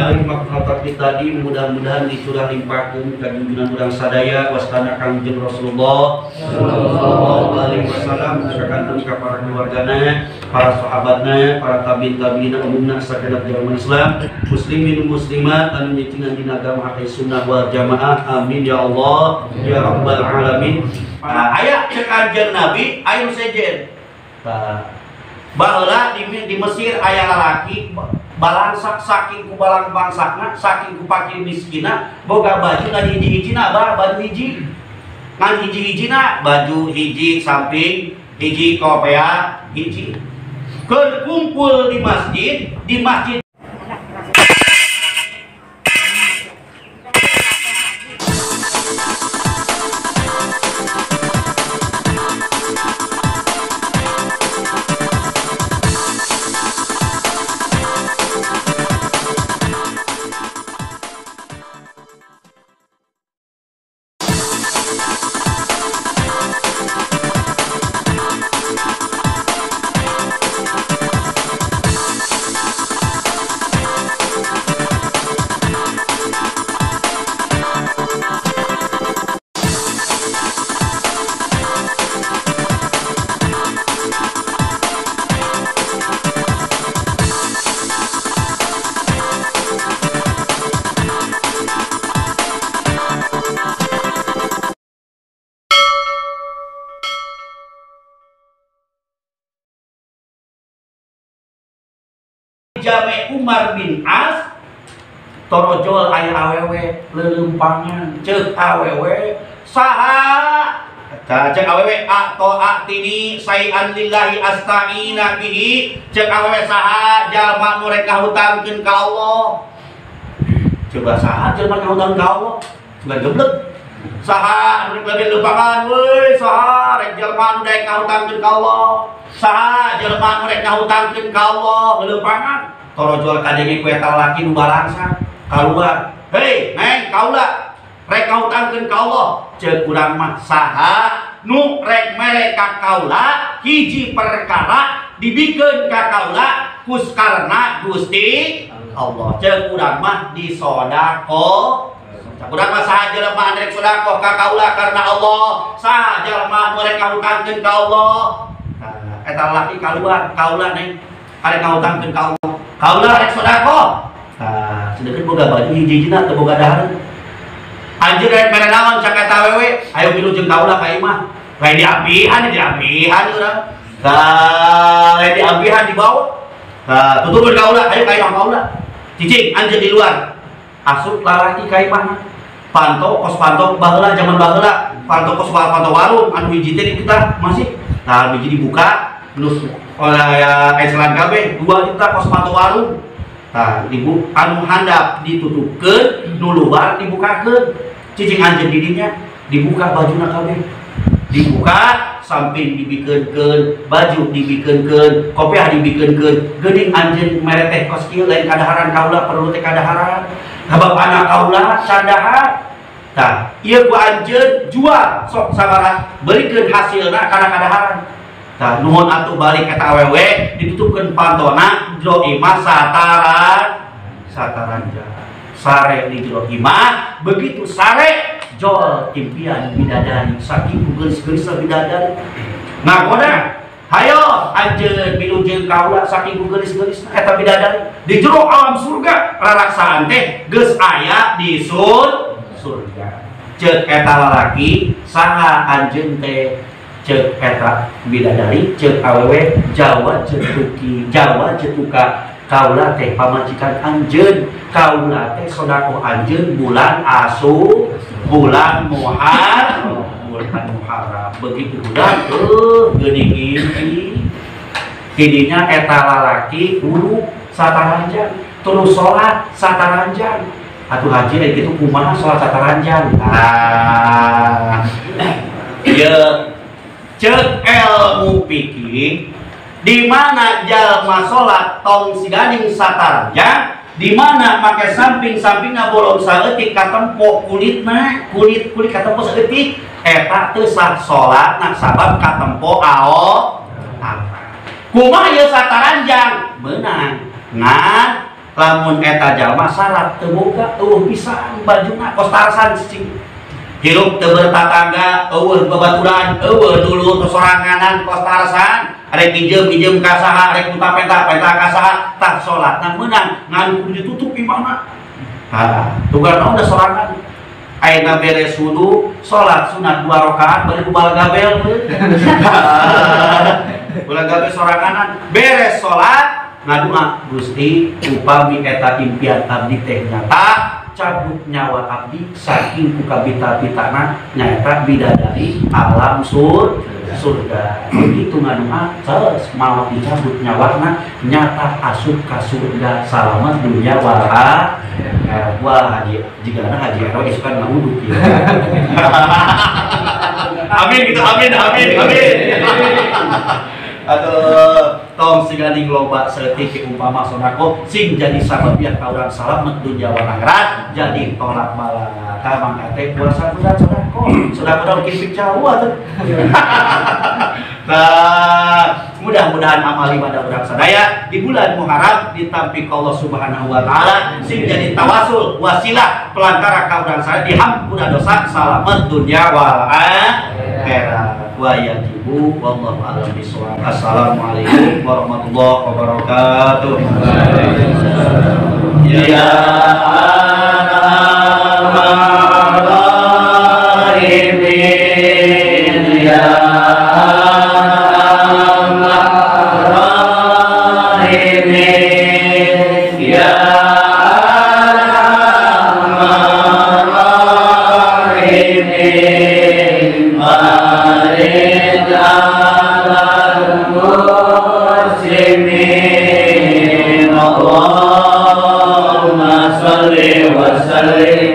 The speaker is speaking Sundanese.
Ya maksud tadi mudah-mudahan dicurah limpahkeun ka junjungan urang sadaya wastana Kangjeng Rasulullah sallallahu alaihi wasallam ka ka para keluargana, para sahabatna, para tabi'in tabi'ina umumna sagenap jalma Islam, muslimin muslimat anu nyicingan dina agama ahli sunnah wal jamaah. Amin ya Allah ya rabbal alamin. Aya cek Kanjeng Nabi aya nu sejen. Tah baheula di Mesir aya lalaki balangsak saking ku balang bangsakna saking ku pakir miskina boga baju ngan hiji-hijina bah baju hiji ngan hiji-hijina baju hiji samping hiji kopea hiji keur kumpul di masjid Jame Umar bin As torojol aya awewe leuleumpangan ceuk awewe saha tah ceuk awewe atau atini sayan lillahi asta'ina bihi ceuk awewe saha jalma nu rek ngahutangkeun ka Allah coba saha jalma ngahutang ka Allah coba geblek saha nu rek leuleumpangan euy saha rek jalma nu rek ngahutangkeun ka Allah saha jelema nu rek ngahutangkeun ka Allah leuleumpangan torojol kadenge ku eta lalaki nu balangsa kaluar hei neng kaula rek ngahutangkeun ka Allah ceuk urang mah saha nu rek mere ka kaula hiji perkara dibikeun ka kaula kus karena Gusti Allah ceuk urang mah disodako urang mah saha jelema anu rek sodako ka kaula karena Allah saha jelema nu rek ngahutangkeun ka Allah eta lalaki kaluar kaula neng arek ngahutangkeun ka Allah kaula rek sedekah tah sedeukeun boga baju hiji-hijina teu boga dahareun anjeun rek mere naon cak eta awewe ayo milu jeung kaula ka imah lain diampihan urang tah lain diampihan dibawa tah tuturkeun kaula ayo ka imah kaula cicing anjeun di luar asup lalaki ka imahna panto kos panto baheula jaman baheula panto kos panto warung anu hiji teh di kita masih nah biji dibuka nus oleh eselan kabeh 2 juta kos panto warung tah dibu anu handap ditutupkeun nu luar dibukakeun cicing anjeun di dinya dibuka bajuna kabeh dibuka samping dibikeunkeun baju dibikeunkeun kopiah dibikeunkeun geuning anjeun mere teh kos kieu lain kadaharan kaula perlu teh kadaharan sabab anak kaula sandahar tah ieu ku anjeun jual sok sabaraha beulikeun hasilna kana kadaharan tah nuhun atuh balik eta awewe ditutupkeun pantona jero imah sataranjang sare di jero imah begitu sare jol impian bidadari saking geulis-geulisna bidadari ngagoda hayo anjeun milu jeung kaula saking geulis-geulisna eta bidadari di jero alam surga raraksaan teh geus aya di surga ceuk eta lalaki saha anjeun teh ceuk eta bidadari ceuk awewe Jawa cetuki Jawa cetuka kaula teh pamajikan anjeun kaula teh sedekah anjeun bulan Asu bulan Muharram begitu bulan geuning ngimpi tidinya eta lalaki kudu sataranjang terus salat sataranjang atuh haji rek kitu kumaha salat sataranjang tah ieu ceuk ilmu fikih di mana jalma salat tong siganing sataranjang di mana make samping-sampingna bolong saeutik katempo kulitna kulit-kulit katempo saeutik eta teu sah salatna sabab katempo ao kumaha ieu sataranjang meunang ngan Lamun eta jalma syarat teu boga eueuh pisan bajuna kos Tarsan cicing. Hirup teu bertatangga, eueuh babaturan, eueuh dulur soranganan kos Tarsan. Arek pinjem-pinjem ka saha, arek penta-penta ka saha, tah salatna meunang ngan kudu ditutup imahna. Tah, tugar naon da sorangan. Ayeuna beres wudu, salat sunat 2 rakaat bari ubal gabel. Ulah gabel soranganan, beres salat ngadua Gusti upami eta impian abdi teh nyata cabut nyawa abdi saking ku kabita-bitana nyaeta bidadari alam surga. Begitu ngadua terus malah dicabut nyawana nyata asup ka surga salamet dunya wal akhirat. Wah haji jigana haji Ero isukan ngawudu kieu. Amin gitu, amin amin amin. Aduh, tong siganing loba saeutik umpama sodako sing jadi sababiah ka urang salamet dunya wal akhirat jadi tolak bala. Tah mangka teh puasa bulan sodako. Sodako da kieu jauh atuh. Tah, mudah-mudahan amal ibadah urang sadaya di bulan Muharram ditampi ku Allah Subhanahu wa taala sing jadi tawasul wasilah pelantara ka urang sadaya dihampura dosa salamet dunya wal akhirat. Wa yajibu wallahu a'lam bishawab. Assalamualaikum warahmatullahi wabarakatuh. Ya arhamar rahimin, ya arhamar rahimin, ya arhamar rahimin. Allahumma salli wa sallim.